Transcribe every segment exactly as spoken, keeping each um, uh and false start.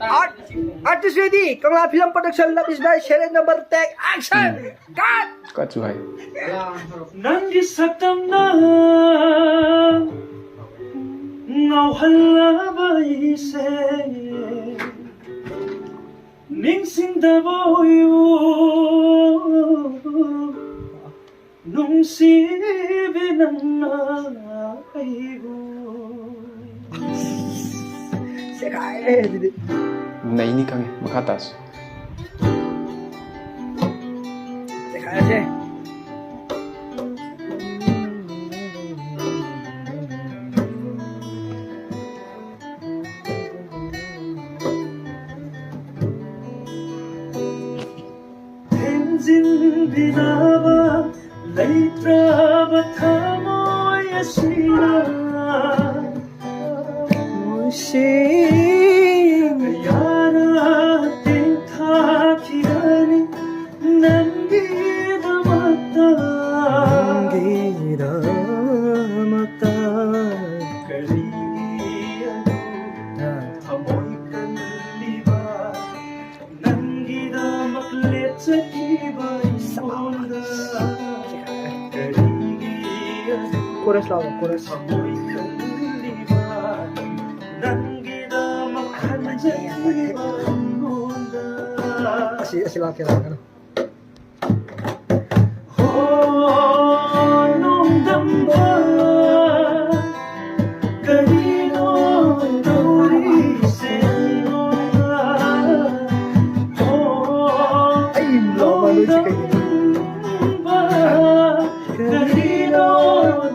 Art, artist ready. Kangla Film Production, love is my serial number, take action. Cut. Cut ꯁꯨ ꯍꯥꯏ꯫ ꯅꯪꯒꯤ ꯁꯛꯇꯝꯅ ꯉꯥꯎꯍꯜꯂꯕ ꯑꯩꯁꯦ ꯅꯤꯡꯁꯤꯡꯗꯕ ꯑꯣꯏꯌꯨ꯫ ꯅꯨꯡꯁꯤꯕꯤ ꯅꯪꯅ ꯑꯩꯕꯨ꯫ ꯁꯦꯒꯥꯏꯔꯦ ꯑꯗꯨꯗꯤ꯫ ꯅꯩꯅꯤ ꯈꯪꯉꯦ, ꯃꯈꯥ ꯇꯥꯁꯤ꯫ ꯁꯦꯒꯥꯏꯔꯦ꯫ ꯊꯦꯝꯖꯤꯟꯕꯤꯅꯕ ꯂꯩꯇ꯭ꯔꯕ ꯊꯃꯣꯏ ꯑꯁꯤꯅ ꯅꯨꯡꯁꯤ ꯀꯌꯥꯔꯛ ꯇꯦꯟꯊꯥꯈꯤꯒꯅꯤ ꯅꯪꯒꯤꯗꯃꯛꯇ꯫ ꯅꯪꯒꯤꯗꯃꯛꯇ꯫ ꯀꯔꯤꯒꯤ ꯑꯗꯨ ꯊꯃꯣꯏ ꯀꯜꯂꯤꯕ? ꯅꯪꯒꯤꯗꯃꯛ ꯂꯦꯞꯆꯈꯤꯕ ꯑꯩꯉꯣꯟꯗ ꯀꯔꯤꯒꯤ ꯑꯗꯨ Chorus ꯂꯥꯎꯔꯣ, chorus. ꯊꯃꯣꯏ ꯀꯜꯂꯤꯕ? ꯅꯪꯒꯤꯗꯃꯛ ꯍꯟꯖꯈꯤꯕ ꯑꯩꯉꯣꯟꯗ꯫ ꯑꯁꯤ, ꯑꯁꯤ ꯂꯥꯛꯀꯦ, ꯂꯥꯛꯀꯅꯨ꯫ ꯍꯣ, ꯅꯣꯡꯗꯝꯕ, ꯀꯔꯤꯅꯣ ꯇꯧꯔꯤꯁꯦ ꯑꯩꯉꯣꯟꯗ? ꯍꯣ, ꯑꯩ ꯂꯥꯎꯕ ꯂꯣꯏꯁꯤ ꯀꯩꯒꯤꯅꯣ? ꯅꯣꯡꯗꯝꯕ, ꯀꯔꯤꯅꯣ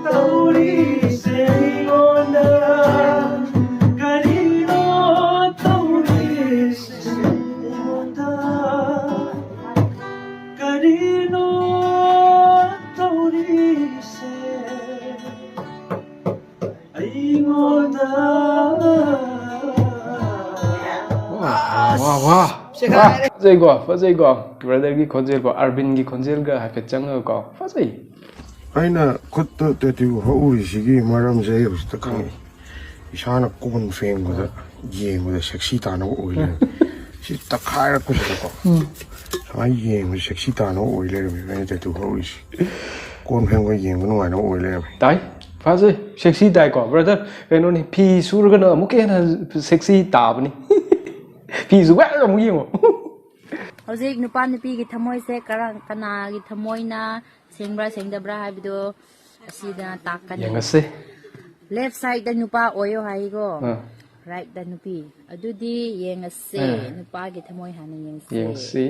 ꯇꯧꯔꯤꯁꯦ ꯑꯩꯉꯣꯟꯗ? ꯀꯔꯤꯅꯣ ꯇꯧꯔꯤꯁꯦ ꯑꯩꯉꯣꯟꯗ? ꯀꯔꯤꯅꯣ ꯇꯧꯔꯤꯁꯦ ꯑꯩꯉꯣꯟꯗ? ꯋꯥ, ꯋꯥ, ꯋꯥ, ꯋꯥ꯫ ꯁꯦꯒꯥꯏꯔꯦ꯫ ꯐꯖꯩꯀꯣ, ꯐꯖꯩꯀꯣ꯫ Brotherꯒꯤ ꯈꯣꯟꯖꯦꯜꯀꯣ, ꯑꯔꯕꯤꯟꯒꯤ ꯈꯣꯟꯖꯦꯜꯒ ꯍꯥꯏꯐꯦꯠ ꯆꯪꯉꯒꯀꯣ꯫ ꯐꯖꯩ꯫ ꯑꯩꯅ ꯈꯨꯠꯇ tattoo ꯍꯛꯎꯔꯤꯁꯤꯒꯤ ꯃꯔꯝꯁꯦ ꯑꯩ ꯍꯧꯖꯤꯛꯇ ꯈꯪꯉꯤ꯫ ꯏꯁꯥꯅ ꯀꯣꯟ ꯐꯦꯡꯕꯗ ꯌꯦꯡꯕꯗ ꯁꯦꯛꯁꯤ ꯇꯥꯅꯕ ꯑꯣꯏ ꯂꯩꯔꯝꯃꯦ꯫ ꯁꯤ ꯇꯛꯈꯥꯏꯔꯛꯄꯁꯤꯗꯀꯣ, ꯁꯨꯃꯥꯏꯅ ꯌꯦꯡꯕꯗ ꯁꯦꯛꯁꯤ ꯇꯥꯅꯕ ꯑꯣꯏ ꯂꯩꯔꯝꯃꯦ ꯑꯩꯅ ꯇꯦꯇꯨ ꯍꯧꯔꯤꯁꯦ꯫ ꯀꯣꯟ ꯐꯦꯡꯕ ꯌꯦꯡꯕ ꯅꯨꯡꯉꯥꯏꯅꯕ ꯑꯣꯏ ꯂꯩꯔꯝꯃꯦ꯫ ꯇꯥꯏ꯫ ꯐꯖꯩ꯫ ꯁꯦꯛꯁꯤ ꯇꯥꯏꯀꯣ, ꯕ꯭ꯔꯗꯔ? ꯀꯩꯅꯣꯅꯤ, ꯐꯤ ꯁꯨꯔꯒꯅ ꯑꯃꯨꯛꯀ ꯍꯦꯟꯅ ꯁꯦꯛꯁꯤ ꯇꯥꯕꯅꯤ꯫ ꯐꯤ ꯁꯨꯕ ꯌꯥꯔꯒ ꯑꯃꯨꯛ ꯌꯦꯡꯉꯣ꯫ ꯍꯧꯖꯤꯛ ꯅꯨꯄꯥ ꯅꯨꯄꯤꯒꯤ ꯊꯃꯣꯏꯁꯦ ꯀꯔ-, ꯀꯅꯥꯒꯤ ꯊꯃꯣꯏꯅ ꯁꯦꯡꯕ꯭ꯔꯥ ꯁꯦꯡꯗꯕ꯭ꯔꯥ ꯍꯥꯏꯕꯗꯣ ꯑꯁꯤꯗ ꯇꯥꯛꯀꯅꯤ꯫ ꯌꯦꯡꯉꯁꯤ꯫ Left side ꯗ ꯅꯨꯄꯥ ꯑꯣꯏꯌꯣ ꯍꯥꯏꯀꯣ꯫ ꯑꯥ꯫ Right ꯇ ꯅꯨꯄꯤ꯫ ꯑꯗꯨꯗꯤ ꯌꯦꯡꯉꯁꯦ꯫ ꯑꯥ꯫ ꯅꯨꯄꯥꯒꯤ ꯊꯃꯣꯏ ꯍꯥꯟꯅ ꯌꯦꯡꯁꯦ꯫ ꯌꯦꯡꯁꯤ꯫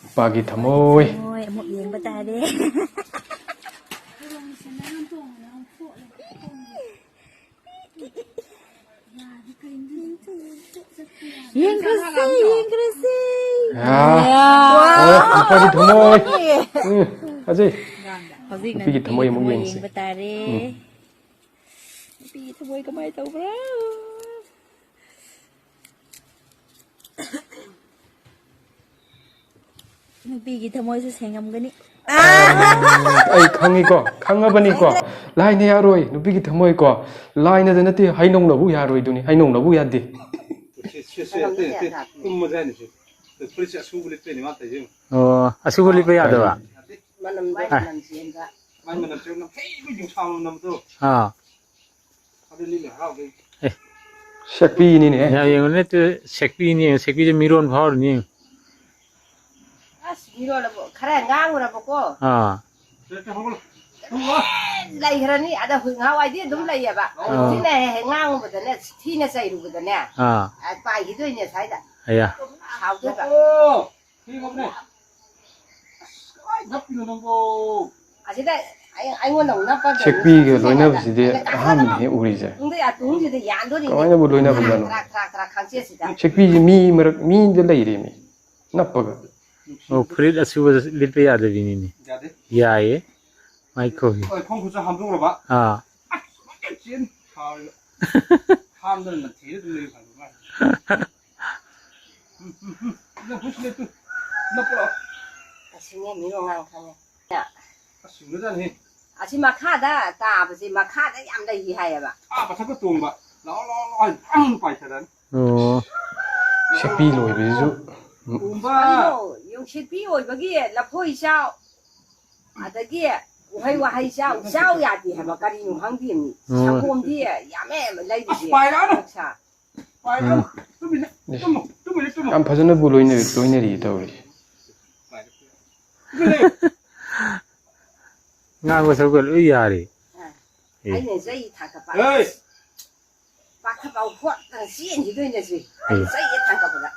ꯅꯨꯄꯥꯒꯤ ꯊꯃꯣꯏ꯫ ꯊꯃꯣꯏ ꯑꯃꯨꯛ ꯌꯦꯡꯕ ꯇꯥꯔꯦ꯫ ꯌꯦꯡꯈ꯭ꯔꯁꯦ, ꯌꯦꯡꯈ꯭ꯔꯁꯦ꯫ ꯑꯥ꯫ ꯋꯥ! ꯑꯣ, ꯅꯨꯄꯥꯒꯤ ꯊꯃꯣꯏ꯫ ꯎꯝ, ꯐꯖꯩ꯫ ꯍꯧꯖꯤꯛꯅ ꯅꯨꯄꯤꯒꯤ ꯅꯨꯄꯤꯒꯤ ꯊꯃꯣꯏ ꯑꯃꯨꯛ ꯊꯃꯣꯏ ꯌꯦꯡꯁꯦ꯫ ꯌꯦꯡꯕ ꯇꯥꯔꯦ꯫ ꯎꯝ꯫ ꯅꯨꯄꯤꯒꯤ ꯊꯃꯣꯏ ꯀꯃꯥꯏꯅ ꯇꯧꯕ꯭ꯔꯥ? ꯅꯨꯄꯤꯒꯤ ꯊꯃꯣꯏꯁꯨ ꯁꯦꯡꯉꯝꯒꯅꯤ꯫ ꯑꯩ ꯈꯪꯉꯤꯀꯣ, ꯈꯪꯉꯕꯅꯤꯀꯣ꯫ ꯂꯥꯏꯅ ꯌꯥꯔꯣꯏ, ꯅꯨꯄꯤꯒꯤ ꯊꯃꯣꯏꯀꯣ꯫ ꯂꯥꯏꯅꯗ ꯅꯠꯇꯦ, ꯍꯩꯅꯧꯅꯕꯨ ꯌꯥꯔꯣꯏꯗꯨꯅꯤ, ꯍꯩꯅꯧꯅꯕꯨ ꯌꯥꯗꯦ꯫ ꯁꯦ, ꯁꯦ, ꯁꯦ, ꯁꯦ, ꯁꯦ, ꯇꯨꯝꯃꯁꯦ ꯍꯥꯏꯅꯤ ꯁꯦ꯫ ꯐꯨꯔꯤꯠꯁꯦ ꯑꯁꯨꯕ ꯂꯤꯠꯄꯩꯅꯦ ꯃꯥ ꯇꯧꯔꯤꯁꯦ꯫ ꯑꯣ, ꯑꯁꯨꯕ ꯂꯤꯠꯄ ꯌꯥꯗꯕ? ꯌꯥꯗꯦ꯫ ꯃꯅꯝ, ꯃꯥꯏ ꯑꯦ꯫ ꯃꯅꯝ ꯆꯦꯟꯕ꯫ ꯃꯥꯏ ꯃꯅꯝ ꯆꯦꯟꯕ ꯅꯝꯊꯤꯕ ꯌꯨꯡꯁꯥ ꯃꯅꯝ ꯅꯝꯕꯗꯣ꯫ ꯑꯥ꯫ ꯑꯗꯨ ꯂꯤꯠꯂ ꯍꯔꯥꯎꯗꯣꯏꯅꯤ꯫ ꯑꯦ꯫ ꯁꯦꯛꯄꯤꯅꯤꯅꯦ꯫ ꯌꯥ, ꯌꯦꯡꯉꯨꯅꯦ, ꯇꯨ ꯁꯦꯛꯄꯤꯅꯤ, ꯁꯦꯛꯄꯤꯁꯦ ꯃꯤꯔꯣꯟ ꯐꯥꯎꯔꯅꯤ꯫ ꯑꯁ, ꯃꯤꯔꯣꯜꯂꯕꯨ ꯈꯔ ꯉꯥꯡꯉꯨꯔꯕꯀꯣ꯫ ꯑꯥ꯫ ꯂꯩꯈ꯭ꯔꯅꯤ꯫ ꯑꯗ ꯍꯨꯏ ꯉꯍꯥꯟꯋꯥꯏꯗꯤ ꯑꯗꯨꯝ ꯂꯩꯌꯦꯕ꯫ ꯑꯥ꯫ ꯍꯧꯖꯤꯛꯁꯤꯅ ꯍꯦꯛ ꯍꯦꯛ ꯉꯥꯡꯉꯨꯕꯗꯅꯦ, ꯊꯤꯅ ꯆꯩꯔꯨꯕꯗꯅꯦ꯫ ꯑꯥ꯫ ꯑ, ꯄꯥꯏꯈꯤꯗꯣꯏꯅꯦ ꯁ꯭ꯋꯥꯏꯗ꯫ ꯑꯌꯥ꯫ ꯁꯥꯎꯗꯣꯏꯕ꯫ ꯑꯣ! ꯊꯦꯡꯉꯕꯅꯦ꯫ ꯑꯁ, ꯀꯃꯥꯏ ꯅꯞꯄꯤꯅꯣ ꯅꯪꯕꯣ? ꯑꯁꯤꯗ ꯑꯩ-, ꯑꯩꯉꯣꯟꯗ ꯑꯃꯨꯛ ꯅꯞꯄꯗ ꯁꯦꯛꯄꯤꯒ ꯂꯣꯏꯅꯕꯁꯤꯗꯤ ꯑꯍꯥꯟꯕꯅꯦ ꯍꯦꯛ ꯎꯔꯤꯁꯦ꯫ ꯇꯨꯡꯗ, ꯇꯨꯡꯁꯤꯗ ꯌꯥꯟꯗꯣꯔꯤꯅꯦ꯫ ꯀꯃꯥꯏꯅꯕꯨ ꯂꯣꯏꯅꯕꯖꯥꯠꯅꯣ? ꯊꯔꯥꯛ, ꯊꯔꯥꯛ, ꯊꯔꯥꯛ, ꯊꯔꯥꯛ ꯈꯥꯡꯆꯦꯠꯁꯤꯗ꯫ ꯁꯦꯛꯄꯤꯁꯤ ꯃꯤ ꯃꯔꯛ, ꯃꯤꯗ ꯂꯩꯔꯦꯃꯤ꯫ ꯅꯞꯄꯒ꯫ ꯑꯣ, ꯐꯨꯔꯤꯠ ꯑꯁꯨꯕ ꯂꯤꯠꯄ ꯌꯥꯗꯕꯤꯅꯤꯅꯦ꯫ ꯌꯥꯗꯦ꯫ ꯌꯥꯏꯌꯦ꯫ ꯃꯥꯏ ꯈꯣꯡꯁꯦ꯫ ꯍꯣꯏ, ꯈꯣꯡ ꯈꯨꯠꯁꯨ ꯍꯥꯝꯗꯣꯛꯎꯔꯕ? ꯑꯥ꯫ ꯑꯁ, ꯐꯖꯅ ꯆꯦꯟ ꯊꯥꯔꯒ꯫ ꯍꯥꯝꯗꯅ ꯅꯝꯊꯤꯔ ꯑꯗꯨꯝ ꯂꯩ ꯐꯪꯉꯤ ꯃꯥꯜꯂꯦ꯫ ꯎꯝ, ꯎꯝ, ꯎꯝ꯫ ꯅꯪ ꯐꯨꯔꯤꯠꯁꯨ ꯂꯤꯠꯇꯨ꯫ ꯅꯞꯄ꯭ꯔꯣ? ꯑꯁꯤꯅꯦ ꯃꯤꯔꯣ ꯉꯥꯡ ꯈꯪꯉꯦ꯫ ꯑꯁ, ꯁꯤꯡꯒꯖꯥꯠꯅꯤ꯫ ꯑꯁꯤ ꯃꯈꯥꯗ ꯇꯥꯕꯁꯤ ꯃꯈꯥꯗ ꯌꯥꯝ ꯂꯩꯔꯤ ꯍꯥꯏꯌꯦꯕ꯫ ꯑꯥ ꯃꯊꯛꯇ ꯇꯣꯡꯕ꯫ ꯂꯥꯛꯑꯣ, ꯂꯥꯛꯑꯣ, ꯂꯥꯛꯑꯣ ꯍꯥꯏꯅ ꯇꯥꯡ ꯄꯥꯏꯊꯔꯅꯤ꯫ ꯑꯣ꯫ ꯁꯦꯛꯄꯤ ꯂꯣꯏꯕꯁꯤꯁꯨ꯫ ꯀꯨꯝꯕ꯫ ꯀꯩꯅꯣ, ꯌꯣꯡꯁꯤꯠꯄꯤ ꯑꯣꯏꯕꯒꯤ ꯂꯐꯣꯏ ꯆꯥꯎ, ꯑꯗꯒꯤ ꯎꯍꯩ ꯋꯥꯍꯩ ꯆꯥꯎ, ꯆꯥꯎ ꯌꯥꯗꯦ ꯍꯥꯏꯕ, ꯀꯔꯤꯅꯣ ꯈꯪꯗꯦ ꯃꯤ꯫ ꯑꯣ꯫ ꯁꯪꯒꯣꯝꯗꯤ ꯌꯥꯝꯃꯦ ꯂꯩꯔꯤꯁꯦ꯫ ꯑꯁ, ꯄꯥꯏꯔꯛꯑꯅꯨ꯫ ꯄꯥꯏꯔꯛꯑꯅꯨ꯫ ꯎꯝ꯫ ꯇꯨꯃꯤꯟꯅ, ꯇꯨꯝꯃꯨ, ꯇꯨꯃꯤꯟꯅ ꯇꯨꯝꯃꯨ꯫ ꯌꯥꯝ ꯐꯖꯅꯕꯨ ꯂꯣꯏꯅꯔꯤ, ꯂꯣꯏꯅꯔꯤ ꯇꯧꯔꯤꯁꯦ꯫ ꯄꯥꯏꯔꯛꯑꯅꯨ꯫ ꯉꯥꯡꯕ ꯁꯛꯄ ꯂꯣꯏ ꯌꯥꯔꯤ꯫ ꯑꯥ꯫ ꯑꯦ꯫ ꯑꯩꯅ ꯆꯩ ꯊꯥꯡꯒꯠꯄ꯫ ꯍꯦ! ꯄꯥꯈꯠꯄ ꯍꯣꯠꯇꯅ ꯆꯦꯟꯈꯤꯗꯣꯏꯅꯦ ꯁꯤ꯫ ꯑꯩ ꯑꯦ꯫ ꯆꯩꯁꯦ ꯊꯥꯡꯒꯠꯄꯗ꯫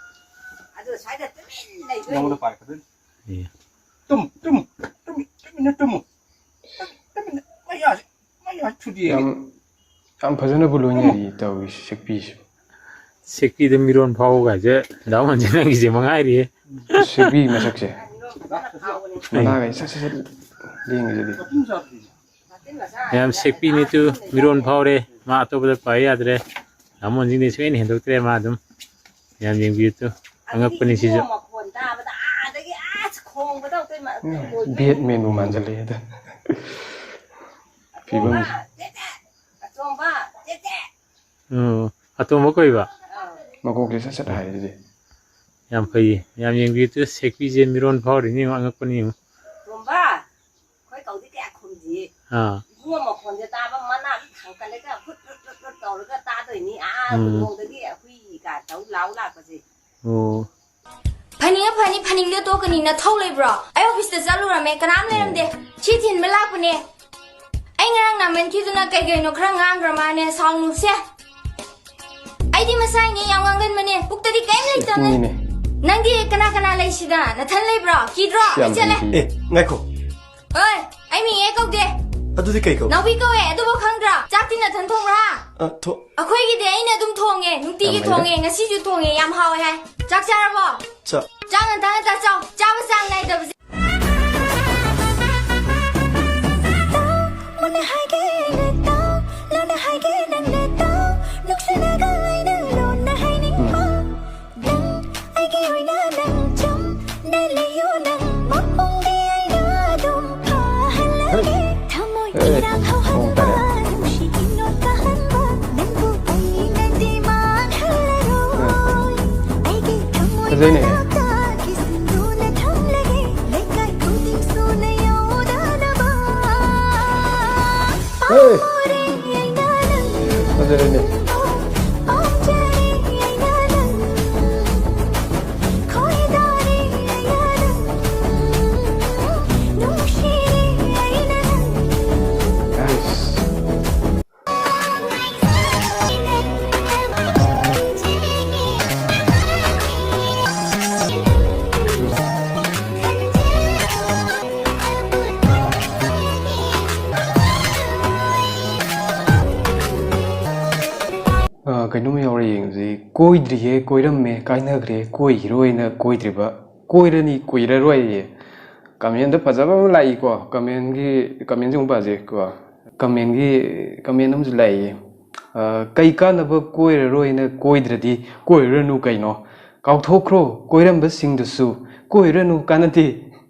ꯑꯗꯨ ꯁ꯭ꯋꯥꯏꯗ ꯇꯨꯃꯤꯟ ꯂꯩꯗꯣꯏꯅꯦ꯫ ꯅꯉꯣꯟꯗ ꯄꯥꯏꯔꯛꯀꯗꯣꯏꯅꯤ꯫ ꯑꯦ꯫ ꯇꯨꯝ, ꯇꯨꯝ, ꯇꯨꯝꯃꯤ, ꯇꯨꯃꯤꯟꯅ ꯇꯨꯝꯃꯨ꯫ ꯇꯨꯝ, ꯇꯨꯃꯤꯟꯅ꯫ ꯃꯌꯥꯁꯦ, ꯃꯌꯥꯁꯦ ꯊꯨꯗꯦꯛꯑꯒꯦ꯫ ꯌꯥꯝ, ꯌꯥꯝ ꯐꯖꯅꯕꯨ ꯂꯣꯏꯅꯔꯤ ꯇꯨꯝꯃꯨ꯫ ꯇꯧꯔꯤꯁꯦ ꯁꯦꯛꯄꯤꯁꯤꯕꯨ꯫ ꯁꯦꯛꯄꯤꯗ ꯃꯤꯔꯣꯟ ꯐꯥꯎꯕ ꯀꯥꯏꯁꯦ ꯗꯥ ꯃꯟꯖꯤꯠ ꯅꯪꯒꯤꯁꯦ ꯃꯉꯥꯏꯔꯤꯌꯦ꯫ ꯁꯦꯛꯄꯤ ꯃꯁꯛꯁꯦ꯫ ꯃꯅꯥꯒ ꯁꯠ ꯁꯠ ꯁꯠ ꯂꯦꯡꯉꯤꯁꯤꯗꯤ꯫ ꯌꯥꯝ ꯁꯦꯛꯄꯤꯅꯤ ꯇꯨ, ꯃꯤꯔꯣꯟ ꯐꯥꯎꯔꯦ꯫ ꯃꯥ ꯑꯇꯣꯞꯄꯗ ꯄꯥꯏ ꯌꯥꯗ꯭ꯔꯦ꯫ ꯗꯥ ꯃꯟꯖꯤꯠꯅꯤ ꯁꯨꯡꯍꯦꯟ ꯍꯦꯟꯗꯣꯛꯇ꯭ꯔꯦ ꯃꯥ ꯑꯗꯨꯝ꯫ ꯌꯥꯝ ꯌꯦꯡꯕꯤꯌꯨ ꯇꯨ꯫ ꯑꯉꯛꯄꯅꯤ ꯁꯤꯁꯨ꯫ ꯏꯕꯨꯡꯉꯣ ꯃꯈꯣꯟ ꯇꯥꯕꯗ ꯑꯥꯗꯒꯤ ꯑꯁ ꯈꯣꯡꯕꯗ ꯑꯩꯈꯣꯏ ꯃ-, ꯎꯝ, ꯂꯣꯏꯗꯣꯏꯅꯤ꯫ ꯕꯦꯠꯃꯦꯟꯕꯨ ꯃꯥꯟꯁꯤꯜꯂꯛꯑꯦꯗ꯫ ꯑꯇꯣꯝꯕ, ꯐꯤꯕꯝꯁꯦ꯫ ꯆꯦ ꯆꯦ! ꯑꯇꯣꯝꯕ, ꯆꯦ ꯆꯦ! ꯑꯣ, ꯑꯇꯣꯝꯕ ꯀꯧꯏꯕ? ꯑꯥ꯫ ꯃꯀꯣꯛꯁꯦ ꯁꯠ ꯁꯠ ꯍꯥꯏꯔꯤꯁꯦ꯫ ꯌꯥꯝ ꯐꯩꯌꯦ꯫ ꯌꯥꯝ ꯌꯦꯡꯕꯤꯌꯨ ꯇꯨ, ꯁꯦꯛꯄꯤꯁꯦ ꯃꯤꯔꯣꯟ ꯐꯥꯎꯔꯤꯅꯤ ꯌꯦꯡꯉꯨ, ꯑꯉꯛꯄꯅꯤ ꯌꯦꯡꯉꯨ꯫ ꯇꯣꯝꯕ! ꯑꯩꯈꯣꯏ ꯀꯧꯗꯤ ꯀꯌꯥ ꯈꯨꯝꯗꯤꯌꯦ꯫ ꯑꯥ꯫ ꯏꯕꯨꯡꯉꯣ ꯃꯈꯣꯟꯁꯦ ꯇꯥꯕ ꯃꯅꯥ ꯊꯥꯡꯀꯠꯂꯒ ꯐꯨꯠ ꯐꯨꯠ ꯐꯨꯠ ꯐꯨꯠ ꯇꯧꯔꯒ ꯇꯥꯗꯣꯏꯅꯤ꯫ ꯑꯥ, ꯎꯝ꯫ ꯈꯨꯟꯗꯣꯡꯗꯒꯤ ꯑꯩꯈꯣꯏ ꯀꯥ ꯇꯧ ꯂꯥꯎ ꯂꯥꯛꯄꯁꯦ꯫ ꯑꯣ꯫ ꯐꯅꯤꯡꯉ ꯐꯅꯤ, ꯐꯅꯤꯡꯗ ꯇꯣꯛꯀꯅꯤ꯫ ꯅꯊꯧ ꯂꯩꯕ꯭ꯔꯣ? ꯑꯩ ꯑꯣꯐꯤꯁꯇ ꯆꯠꯂꯨꯔꯝꯃꯦ, ꯀꯅꯥꯝ ꯂꯩꯔꯝꯗꯦ꯫ ꯁꯤ ꯊꯤꯟꯕ ꯂꯥꯛꯄꯅꯦ꯫ ꯑꯩ ꯉꯔꯥꯡ ꯅꯥꯃꯟꯈꯤꯗꯨꯅ ꯀꯩ ꯀꯩꯅꯣ ꯈꯔ ꯉꯥꯡꯈ꯭ꯔ ꯃꯥꯅꯦ, ꯁꯥꯎꯅꯨꯁꯦ꯫ ꯑꯩꯗꯤ ꯃꯁꯥꯏꯅꯦ ꯌꯥꯝ ꯉꯥꯡꯒꯟꯕꯅꯦ, ꯄꯨꯛꯇꯗꯤ ꯀꯩꯝ ꯂꯩꯇꯕꯅꯦ꯫ ꯄꯨꯛꯅꯤꯅꯦ꯫ ꯅꯪꯗꯤ ꯀꯅꯥ ꯀꯅꯥ ꯂꯩꯁꯤꯗ? ꯅꯊꯟ ꯂꯩꯕ꯭ꯔꯣ? ꯀꯤꯗ꯭ꯔꯣ? ꯌꯥꯝ ꯑꯩ ꯆꯠꯂꯦ꯫ ꯂꯩꯕꯤ꯫ ꯑꯦ, ꯉꯥꯏꯈꯣ꯫ ꯍꯣꯏ, ꯑꯩ ꯃꯤꯡ ꯍꯦꯛ ꯀꯧꯗꯦ꯫ ꯑꯗꯨꯗꯤ ꯀꯩ ꯀꯧ? ꯅꯥꯎꯕꯤ ꯀꯧꯋꯦ, ꯑꯗꯨꯕꯨ ꯈꯪꯗ꯭ꯔꯥ? ꯆꯥꯛꯇꯤ ꯅꯊꯟ ꯊꯣꯡꯕ꯭ꯔꯥ? ꯑ, ꯊꯣ-, ꯑꯩꯈꯣꯏꯒꯤꯗꯤ ꯑꯩꯅ ꯑꯗꯨꯝ ꯊꯣꯡꯉꯦ, ꯅꯨꯡꯇꯤꯒꯤ ꯌꯥꯝ ꯍꯩꯔꯦ꯫ ꯊꯣꯡꯉꯦ, ꯉꯁꯤꯁꯨ ꯊꯣꯡꯉꯦ, ꯌꯥꯝ ꯍꯥꯎꯋꯦ ꯍꯥꯏ꯫ ꯆꯥꯛ ꯆꯥꯔꯕꯣ? ꯆꯥ- ꯆꯥꯛ ꯉꯟꯇꯥ ꯉꯟꯇꯥ ꯆꯥꯎ, ꯆꯥꯕ ꯆꯥꯡ ꯅꯥꯏꯗꯕꯁꯦ꯫ ꯃꯨꯟꯅ ꯍꯥꯏꯒꯦ ꯑꯩꯅ ꯇꯥꯎ, ꯂꯨꯟꯅ ꯍꯥꯏꯒꯦ ꯅꯪꯅ ꯇꯥꯎ, ꯅꯨꯡꯁꯤꯅꯒ ꯑꯩꯅ ꯂꯣꯟꯅ ꯍꯥꯏꯅꯤꯡꯕ꯫ ꯎꯝ꯫ ꯅꯪ ꯑꯩꯒꯤ ꯑꯣꯏꯅ ꯅꯪ ꯆꯨꯝꯅ ꯂꯩꯌꯨ, ꯅꯪ ꯃꯄꯨꯡꯗꯤ ꯑꯩꯅ ꯑꯗꯨꯝ ꯐꯥꯍꯜꯂꯒꯦ꯫ ꯊꯃꯣꯏ ꯑꯦ, ꯈꯣꯡ ꯇꯥꯔꯦ꯫ ꯐꯖꯩꯅꯦ꯫ ꯑꯦ, ꯐꯖꯔꯦꯅꯦ꯫ ꯑꯁ꯫ ꯑ, ꯀꯩꯅꯣꯝ ꯌꯥꯎꯔꯦ ꯌꯦꯡꯁꯤ꯫ ꯀꯣꯏꯗ꯭ꯔꯤꯌꯦ, ꯀꯣꯏꯔꯝꯃꯦ, ꯀꯥꯏꯅꯈ꯭ꯔꯦ, ꯀꯣꯏꯈꯤꯔꯣꯏꯅ ꯀꯣꯏꯗ꯭ꯔꯤꯕ, ꯀꯣꯏꯔꯅꯤ, ꯀꯨꯏꯔꯔꯣꯏꯌꯦ꯫ ꯀꯃꯦꯟꯗ ꯐꯖꯕ ꯑꯃ ꯂꯥꯛꯏꯀꯣ꯫ ꯀꯃꯦꯟꯒꯤ, ꯀꯃꯦꯟꯁꯦ ꯑꯃꯨꯛ ꯄꯥꯖꯩꯀꯣ꯫ ꯀꯃꯦꯟꯒꯤ, ꯀꯃꯦꯟ ꯑꯃꯁꯨ ꯂꯥꯛꯏꯌꯦ꯫ ꯑ, "ꯀꯩ ꯀꯥꯟꯅꯕ ꯀꯣꯏꯔꯔꯣꯏꯅ ꯀꯣꯏꯗ꯭ꯔꯗꯤ ꯀꯣꯏꯔꯨꯔꯅꯨ ꯀꯩꯅꯣ? ꯀꯥꯎꯊꯣꯛꯈ꯭ꯔꯣ ꯀꯣꯏꯔꯝꯕꯁꯤꯡꯗꯨꯁꯨ꯫ ꯀꯣꯏꯔꯨꯔꯅꯨ, ꯀꯥꯟꯅꯗꯦ꯫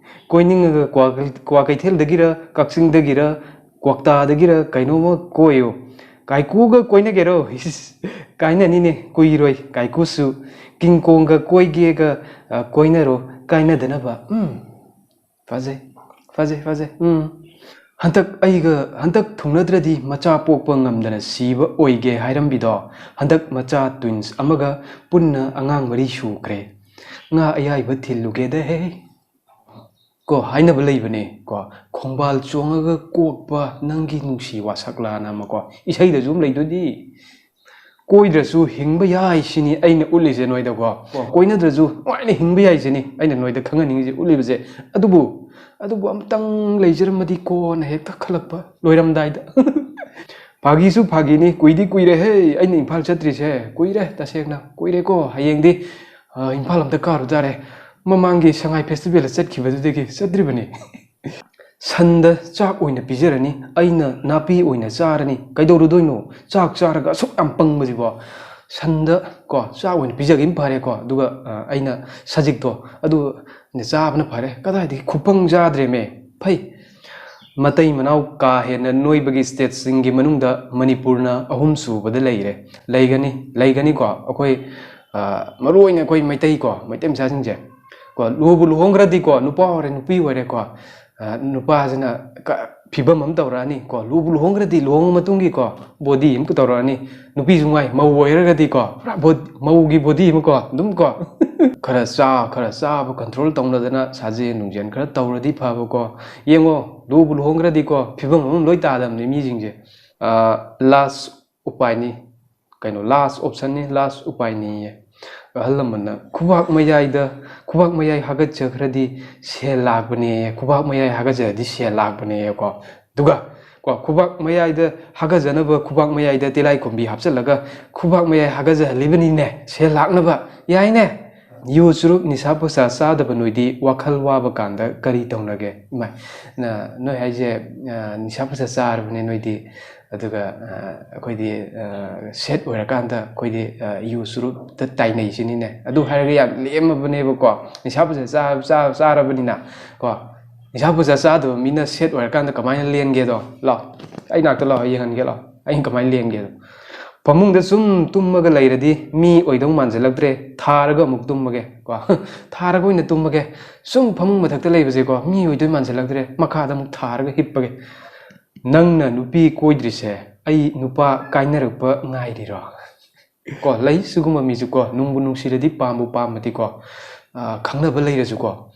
ꯀꯣꯏꯅꯤꯡꯉꯒ ꯀ꯭ꯋꯥ-, ꯀ꯭ꯋꯥꯀꯩꯊꯦꯜꯗꯒꯤꯔ, ꯀꯛꯆꯤꯡꯗꯒꯤꯔ, ꯀ꯭ꯋꯥꯛꯇꯥꯗꯒꯤꯔ ꯀꯩꯅꯣꯝꯃ ꯀꯣꯏꯌꯨ꯫ ꯀꯥꯏꯀꯨꯒ ꯀꯣꯏꯅꯒꯦꯔꯣ? ꯏꯁ, ꯀꯥꯏꯅꯅꯤꯅꯦ, ꯀꯨꯏꯔꯣꯏ꯫ ꯀꯥꯏꯀꯨꯁꯨ ꯀꯤꯡ ꯀꯣꯡꯒ ꯀꯣꯏꯒꯦꯒ, ꯑ, ꯀꯣꯏꯅꯔꯣ, ꯀꯥꯏꯅꯗꯅꯕ꯫" ꯎꯝ, ꯐꯖꯩ, ꯐꯖꯩ, ꯐꯖꯩ꯫ ꯎꯝ, "ꯍꯟꯗꯛ ꯑꯩꯒ, ꯍꯟꯗꯛ ꯊꯨꯡꯅꯗ꯭ꯔꯗꯤ ꯃꯆꯥ ꯄꯣꯛꯄ ꯉꯝꯗꯅ ꯁꯤꯕ ꯑꯣꯏꯒꯦ ꯍꯥꯏꯔꯝꯕꯤꯗꯣ, ꯍꯟꯗꯛ ꯃꯆꯥ twins ꯑꯃꯒ ꯄꯨꯟꯅ ꯑꯉꯥꯡ ꯃꯔꯤ ꯁꯨꯈ꯭ꯔꯦ꯫ ꯉꯥ ꯑꯌꯥꯏꯕ ꯊꯤꯜꯂꯨꯒꯦꯗ ꯍꯦ" ꯀꯣ ꯍꯥꯏꯅꯕ ꯂꯩꯕꯅꯦ ꯀꯣ꯫ "ꯈꯣꯡꯕꯥꯜ ꯆꯣꯡꯉꯒ ꯀꯣꯛꯄ ꯅꯪꯒꯤ ꯅꯨꯡꯁꯤ ꯋꯥꯁꯛꯂꯥꯅ" ꯑꯃ ꯀꯣ꯫ ꯏꯁꯩꯗꯁꯨ ꯑꯃ ꯂꯩꯗꯨꯗꯤ꯫ ꯀꯣꯏꯗ꯭ꯔꯁꯨ ꯍꯤꯡꯕ ꯌꯥꯏ ꯁꯤꯅꯤ ꯑꯩꯅ ꯎꯠꯂꯤꯁꯦ ꯅꯣꯏꯗꯀꯣ꯫ ꯀꯣ, ꯀꯣꯏꯅꯗ꯭ꯔꯁꯨ ꯅꯨꯡꯉꯥꯏꯅ ꯍꯤꯡꯕ ꯌꯥꯏ ꯁꯤꯅꯤ ꯑꯩꯅ ꯅꯣꯏꯗ ꯈꯪꯍꯟꯅꯤꯡꯉꯤꯁꯦ, ꯎꯠꯂꯤꯕꯁꯦ꯫ ꯑꯗꯨꯕꯨ, ꯑꯗꯨꯕꯨ ꯑꯝꯇꯪ ꯂꯩꯖꯔꯝꯃꯗꯤ ꯀꯣꯟꯅ ꯍꯦꯛꯇ ꯈꯜꯂꯛꯄ ꯂꯣꯏꯔꯝꯗꯥꯏꯗ꯫ ꯐꯥꯒꯤꯁꯨ ꯐꯥꯒꯤꯅꯤ, ꯀꯨꯏꯗꯤ ꯀꯨꯏꯔꯦꯍꯦ ꯑꯩꯅ ꯏꯝꯐꯥꯜ ꯆꯠꯇ꯭ꯔꯤꯁꯦ꯫ ꯀꯨꯏꯔꯦ, ꯇꯁꯦꯡꯅ ꯀꯨꯏꯔꯦꯀꯣ꯫ ꯍꯌꯦꯡꯗꯤ, ꯑ, ꯏꯝꯐꯥꯜ ꯑꯝꯇ ꯀꯥꯔꯨ ꯇꯥꯔꯦ꯫ ꯃꯃꯥꯡꯒꯤ ꯁꯉꯥꯏ ꯐꯦꯁꯇꯤꯚꯦꯜꯗ ꯆꯠꯈꯤꯕꯗꯨꯗꯒꯤ ꯆꯠꯇ꯭ꯔꯤꯕꯅꯤ꯫ "ꯁꯟꯗ ꯆꯥꯛ ꯑꯣꯏꯅ ꯄꯤꯖꯔꯅꯤ, ꯑꯩꯅ ꯅꯥꯄꯤ ꯑꯣꯏꯅ ꯆꯥꯔꯅꯤ꯫ ꯀꯩꯗꯧꯔꯨꯗꯣꯏꯅꯣ ꯆꯥꯛ ꯆꯥꯔꯒ ꯑꯁꯨꯛ ꯌꯥꯝ ꯄꯪꯕꯁꯤꯕꯣ?" ꯁꯟꯗ ꯀꯣ ꯆꯥꯛ ꯑꯣꯏꯅ ꯄꯤꯖꯒꯦꯅ ꯐꯔꯦꯀꯣ꯫ ꯑꯗꯨꯒ, ꯑ, ꯑꯩꯅ ꯁꯖꯤꯛꯇꯣ ꯑꯗꯨ ꯑꯣꯏꯅ ꯆꯥꯕꯅ ꯐꯔꯦ꯫ ꯀꯗꯥꯏꯗꯒꯤ ꯈꯨꯄꯪ ꯆꯥꯗ꯭ꯔꯦꯃꯦ꯫ ꯐꯩ꯫ ꯃꯇꯩ ꯃꯅꯥꯎ ꯀꯥ ꯍꯦꯟꯅ ꯅꯣꯏꯕꯒꯤ stateꯁꯤꯡꯒꯤ ꯃꯅꯨꯡꯗ ꯃꯅꯤꯄꯨꯔꯅ ꯑꯍꯨꯝ ꯁꯨꯕꯗ ꯂꯩꯔꯦ꯫ ꯂꯩꯒꯅꯤ, ꯂꯩꯒꯅꯤꯀꯣ꯫ ꯑꯩꯈꯣꯏ, ꯑ, ꯃꯔꯨ ꯑꯣꯏꯅ ꯑꯩꯈꯣꯏ ꯃꯩꯇꯩꯀꯣ, ꯃꯩꯇꯩ ꯃꯆꯥꯁꯤꯡꯁꯦ ꯀꯣ, ꯂꯨꯕꯨ ꯂꯨꯍꯣꯡꯈ꯭ꯔꯗꯤꯀꯣ, ꯅꯨꯄꯥ ꯑꯣꯏꯔꯦ ꯅꯨꯄꯤ ꯑꯣꯏꯔꯦꯀꯣ, ꯑ, ꯅꯨꯄꯥꯁꯤꯅ ꯀ-, ꯐꯤꯕꯝ ꯑꯃ ꯇꯧꯔꯛꯑꯅꯤ ꯀꯣ꯫ ꯂꯨꯕꯨ ꯂꯨꯍꯣꯡꯈ꯭ꯔꯗꯤ ꯂꯨꯍꯣꯡꯉ ꯃꯇꯨꯡꯒꯤꯀꯣ, body ꯑꯃ ꯇꯧꯔꯛꯑꯅꯤ꯫ ꯅꯨꯄꯤꯁꯨ ꯉꯥꯏ, ꯃꯧ ꯑꯣꯏꯔꯒꯗꯤꯀꯣ, ꯄꯨꯔꯥ ꯕꯣ-, ꯃꯧꯒꯤ body ꯑꯃꯀꯣ, ꯑꯗꯨꯝ ꯀꯣ꯫ ꯈꯔ ꯆꯥ, ꯈꯔ ꯆꯥꯕ control ꯇꯧꯅꯗꯅ ꯁꯥꯖꯦꯟ ꯅꯨꯡꯖꯦꯟ ꯈꯔ ꯇꯧꯔꯗꯤ ꯐꯕꯀꯣ꯫ ꯌꯦꯡꯉꯣ, ꯂꯨꯕꯨ ꯂꯨꯍꯣꯡꯈ꯭ꯔꯗꯤꯀꯣ, ꯐꯤꯕꯝ ꯑꯃ ꯂꯣꯏ ꯇꯥꯗꯕꯅꯤ ꯃꯤꯁꯤꯡꯁꯦ꯫ ꯑ, last ꯎꯄꯥꯏꯅꯤ꯫ ꯀꯩꯅꯣ, last optionꯅꯤ, last ꯎꯄꯥꯏꯅꯤꯌꯦ꯫ ꯑꯍꯜ ꯂꯃꯟꯅ, "ꯈꯨꯕꯥꯛ ꯃꯌꯥꯏꯗ, ꯈꯨꯕꯥꯛ ꯃꯌꯥꯏ ꯍꯥꯒꯠꯆꯈ꯭ꯔꯗꯤ ꯁꯦꯜ ꯂꯥꯛꯄꯅꯦꯌꯦ, ꯈꯨꯕꯥꯛ ꯃꯌꯥꯏ ꯍꯥꯒꯠꯆꯔꯗꯤ ꯁꯦꯜ ꯂꯥꯛꯄꯅꯦꯌꯦꯀꯣ"꯫ ꯑꯗꯨꯒ ꯀꯣ, ꯈꯨꯕꯥꯛ ꯃꯌꯥꯏꯗ ꯍꯥꯒꯠꯆꯅꯕ ꯈꯨꯕꯥꯛ ꯃꯌꯥꯏꯗ ꯇꯤꯂꯥꯏꯈꯣꯝꯕꯤ ꯍꯥꯞꯆꯤꯜꯂꯒ ꯈꯨꯕꯥꯛ ꯃꯌꯥꯏ ꯍꯥꯒꯠꯆꯍꯜꯂꯤꯕꯅꯤꯅꯦ, ꯁꯦꯜ ꯂꯥꯛꯅꯕ꯫ ꯌꯥꯏꯅꯦ꯫ ꯌꯨ ꯆꯨꯔꯨꯞ ꯅꯤꯁꯥ ꯄꯨꯁꯥ ꯆꯥꯗꯕ ꯅꯣꯏꯗꯤ ꯋꯥꯈꯜ ꯋꯥꯕ ꯀꯥꯟꯗ ꯀꯔꯤ ꯇꯧꯅꯒꯦ? ꯏꯃꯥꯏ, ꯅ-, ꯅꯣꯏ ꯍꯥꯏꯁꯦ, ꯑ, ꯅꯤꯁꯥ ꯄꯨꯁꯥ ꯆꯥꯔꯕꯅꯦ ꯅꯣꯏꯗꯤ꯫ ꯑꯗꯨꯒ, ꯑ, ꯑꯩꯈꯣꯏꯗꯤ, ꯑ, set ꯑꯣꯏꯔꯀꯥꯟꯗ ꯑꯩꯈꯣꯏꯗꯤ, ꯑ, ꯌꯨ ꯆꯨꯔꯨꯞꯇ ꯇꯥꯏꯅꯩꯁꯤꯅꯤꯅꯦ꯫ ꯑꯗꯨ ꯍꯥꯏꯔꯒ ꯌꯥꯝ ꯂꯦꯝꯃꯕꯅꯦꯕꯀꯣ꯫ ꯅꯤꯁꯥ ꯄꯨꯁꯥ ꯆꯥ-, ꯆꯥ-, ꯆꯥꯔꯕꯅꯤꯅ ꯀꯣ꯫ ꯅꯤꯁꯥ ꯄꯨꯁꯥ ꯆꯥꯗꯕ ꯃꯤꯅ set ꯑꯣꯏꯔꯀꯥꯟꯗ ꯀꯃꯥꯏꯅ ꯂꯦꯟꯒꯦꯗꯣ? ꯂꯥꯛꯑꯣ, ꯑꯩ ꯅꯥꯛꯇ ꯂꯥꯛꯑꯣ, ꯑꯩ ꯌꯦꯡꯍꯟꯒꯦ ꯂꯥꯛꯑꯣ꯫ ꯑꯩꯅ ꯀꯃꯥꯏꯅ ꯂꯦꯟꯒꯦꯗꯣ? ꯐꯃꯨꯡꯗ ꯁꯨꯝ ꯇꯨꯝꯃꯒ ꯂꯩꯔꯗꯤ ꯃꯤ ꯑꯣꯏꯗꯧ ꯃꯥꯟꯁꯤꯜꯂꯛꯇ꯭ꯔꯦ, ꯊꯥꯔꯒ ꯑꯃꯨꯛ ꯇꯨꯝꯃꯒꯦ ꯀꯣ꯫ ꯊꯥꯔꯒ ꯑꯣꯏꯅ ꯇꯨꯝꯃꯒꯦ꯫ ꯁꯨꯝ ꯐꯃꯨꯡ ꯃꯊꯛꯇ ꯂꯩꯕꯁꯦꯀꯣ, ꯃꯤ ꯑꯣꯏꯗꯣꯏ ꯃꯥꯟꯁꯤꯜꯂꯛꯇ꯭ꯔꯦ, ꯃꯈꯥꯗ ꯑꯃꯨꯛ ꯊꯥꯔꯒ ꯍꯤꯞꯄꯒꯦ꯫ ꯅꯪꯅ ꯅꯨꯄꯤ ꯀꯣꯏꯗ꯭ꯔꯤꯁꯦ ꯑꯩ ꯅꯨꯄꯥ ꯀꯥꯏꯅꯔꯛꯄ ꯉꯥꯏꯔꯤꯔꯣ? ꯀꯣ, ꯂꯩ ꯁꯤꯒꯨꯝꯕ ꯃꯤꯁꯨ ꯀꯣ, ꯅꯨꯡꯕꯨ ꯅꯨꯡꯁꯤꯔꯗꯤ, ꯄꯥꯝꯕꯨ ꯄꯥꯝꯃꯗꯤ ꯀꯣ, ꯑ, ꯈꯪꯅꯕ ꯂꯩꯔꯁꯨ ꯀꯣ,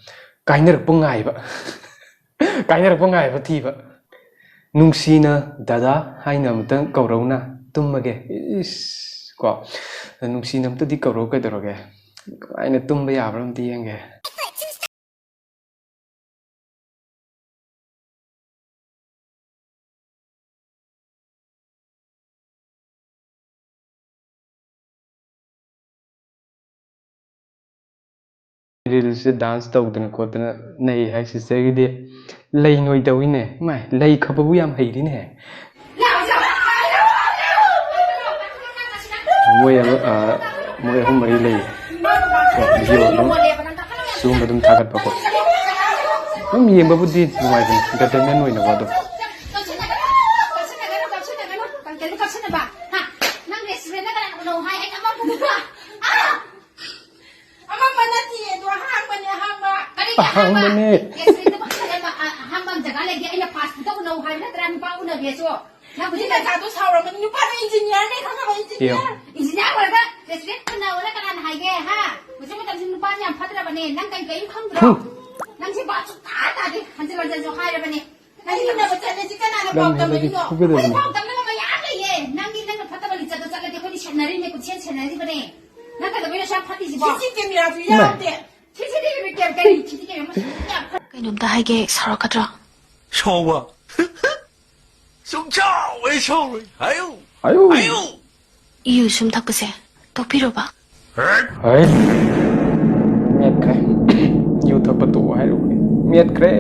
ꯀꯥꯏꯅꯔꯛꯄ ꯉꯥꯏꯕ꯫ ꯀꯥꯏꯅꯔꯛꯄ ꯉꯥꯏꯕ ꯊꯤꯕ꯫ "ꯅꯨꯡꯁꯤꯅ ꯗꯗꯥ ꯍꯥꯏꯅ ꯑꯃꯨꯛꯇꯪ ꯀꯧꯔꯧꯅ ꯇꯨꯝꯃꯒꯦ"꯫ ꯏꯁ, ꯀꯣ, "ꯅꯨꯡꯁꯤꯅ ꯑꯝꯇꯗꯤ ꯀꯧꯔꯧ ꯀꯩꯗꯧꯔꯒꯦ? ꯀꯃꯥꯏꯅ ꯇꯨꯝꯕ ꯌꯥꯕ꯭ꯔꯥ ꯑꯝꯇ ꯌꯦꯡꯒꯦ"꯫ Reelsꯁꯦ dance ꯇꯧꯗꯅ ꯈꯣꯠꯇꯅ ꯅꯩ ꯍꯥꯏ꯫ Sisterꯒꯤꯗꯤ ꯂꯩ ꯅꯣꯏ ꯇꯧꯏꯅꯦ꯫ ꯃꯥꯏ, ꯂꯩ ꯈꯞꯄꯕꯨ ꯌꯥꯝ ꯍꯩꯔꯤꯅꯦ꯫ ꯃꯣꯏ ꯑꯃ, ꯑ, ꯃꯣꯏ ꯑꯍꯨꯝ ꯃꯔꯤ ꯂꯩ꯫ Video ꯑꯗꯨꯝ, ꯁꯤꯒꯨꯝꯕ ꯑꯗꯨꯝ ꯊꯥꯒꯠꯄꯀꯣ꯫ ꯑꯗꯨꯝ ꯌꯦꯡꯕꯕꯨꯗꯤ ꯅꯨꯡꯉꯥꯏꯕꯅꯤ, entertainment ꯑꯣꯏꯅꯕ ꯑꯗꯨꯝ꯫ ꯑꯃꯝꯕ ꯅꯠꯇꯤꯌꯦ ꯑꯗꯣ ꯑꯍꯥꯡꯕꯅꯦ ꯑꯍꯥꯡꯕ꯫ ꯀꯔꯤꯒꯤ ꯑꯍꯥꯡꯕꯅꯦ꯫ Restaurant ꯑꯃ ꯑꯍꯥꯡꯕ ꯑꯃ ꯖꯒꯥ ꯂꯩꯒꯦ? ꯑꯩꯅ fast food ꯎꯅꯧ ꯍꯥꯏꯕ ꯅꯠꯇ꯭ꯔꯥ? ꯅꯨꯄꯥ ꯎꯅꯒꯦꯁꯨ꯫ ꯅꯪ ꯍꯧꯖꯤꯛ ꯅꯆꯥꯗꯣ ꯁꯥꯎꯔꯝꯃꯅꯤ꯫ ꯅꯨꯄꯥꯗꯣ engineer ꯅꯦ ꯈꯪꯉꯕ? Engineer꯫ Engineer ꯑꯣꯏꯔꯒ restaurant ꯎꯅꯧꯅ ꯀꯅꯥꯅ ꯍꯥꯏꯒꯦ? ꯍꯥ? ꯍꯧꯖꯤꯛ ꯃꯇꯝꯁꯤ ꯅꯨꯄꯥꯁꯤ ꯌꯥꯝ ꯐꯠꯇ꯭ꯔꯕꯅꯦ꯫ ꯅꯪ ꯀꯩ ꯀꯩꯅꯣ ꯈꯪꯗ꯭ꯔꯣ? ꯅꯪꯁꯦ ꯚꯥꯞ ꯁꯨꯡꯇꯥ ꯇꯥꯗꯦ꯫ ꯍꯟꯖꯤꯟ ꯍꯟꯖꯤꯟꯁꯨ ꯍꯥꯏꯔꯕꯅꯦ꯫ ꯅꯪ ꯏꯟꯅꯕ ꯆꯠꯂꯦꯁꯤ ꯀꯅꯥꯅ ꯄꯥꯎ ꯇꯝꯃꯤꯅꯣ? ꯑꯩꯈꯣꯏ ꯄꯥꯎ ꯇꯝꯅꯕ ꯃꯌꯥꯝ ꯂꯩꯌꯦ꯫ ꯅꯪꯒꯤ ꯅꯪꯅ ꯐꯠꯇꯕ ꯂꯤꯆꯠꯇꯣ ꯆꯠꯂꯗꯤ ꯑꯩꯈꯣꯏꯗꯤ ꯁꯦꯟꯅꯔꯤꯅꯦ, ꯀꯨꯠꯁꯦꯟ ꯁꯦꯟꯅꯔꯤꯕꯅꯦ꯫ ꯅꯪ ꯀꯩꯗꯧꯕꯩꯅꯣ ꯑꯁꯨꯛ ꯌꯥꯝ ꯐꯠꯇ꯭ꯔꯤꯁꯤꯕꯣ? ꯁꯤ ꯀꯦꯃꯦꯔꯥꯁꯨ ꯌꯥꯎꯗꯦ꯫ ꯁꯤ ꯁꯤ ꯇꯤ ꯚꯤ ꯀꯦꯝ ꯀꯔꯤ ꯁꯤ ꯁꯤ ꯇꯤ ꯚꯤ ꯑꯃ ꯌꯥꯝ ꯐꯠ- ꯀꯩꯅꯣꯝꯇ ꯍꯥꯏꯒꯦ, ꯁꯥꯎꯔꯛꯀꯗ꯭ꯔꯣ? ꯁꯥꯎꯕ? ꯁꯨꯡꯁꯥꯎ ꯍꯦꯛ ꯁꯥꯎꯔꯣꯏ꯫ ꯍꯥꯏꯌꯨ꯫ ꯑꯌꯨ꯫ ꯍꯥꯏꯌꯨ꯫ ꯌꯨ ꯁꯨꯝ ꯊꯛꯄꯁꯦ ꯇꯣꯛꯄꯤꯔꯣꯕ꯫ ꯍꯦꯛ꯫ ꯍꯩ꯫ ꯃꯦꯠꯈ꯭ꯔꯦ꯫ ꯌꯨ ꯊꯛꯄ ꯇꯣꯛꯑꯣ ꯍꯥꯏꯔꯨꯕꯅꯤ꯫ ꯃꯦꯠꯈ꯭ꯔꯦ꯫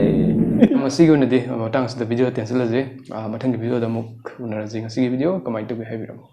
ꯉꯁꯤꯒꯤ ꯑꯣꯏꯅꯗꯤ ꯃꯇꯥꯡ ꯑꯁꯤꯗ video ꯇꯦꯟꯁꯤꯜꯂꯁꯤ꯫ ꯑꯥ, ꯃꯊꯪꯒꯤ video ꯗ ꯑꯃꯨꯛ ꯎꯅꯔꯁꯤ꯫ ꯉꯁꯤꯒꯤ video ꯀꯃꯥꯏꯅ ꯇꯧꯒꯦ ꯍꯥꯏꯕꯤꯔꯝꯃꯣ꯫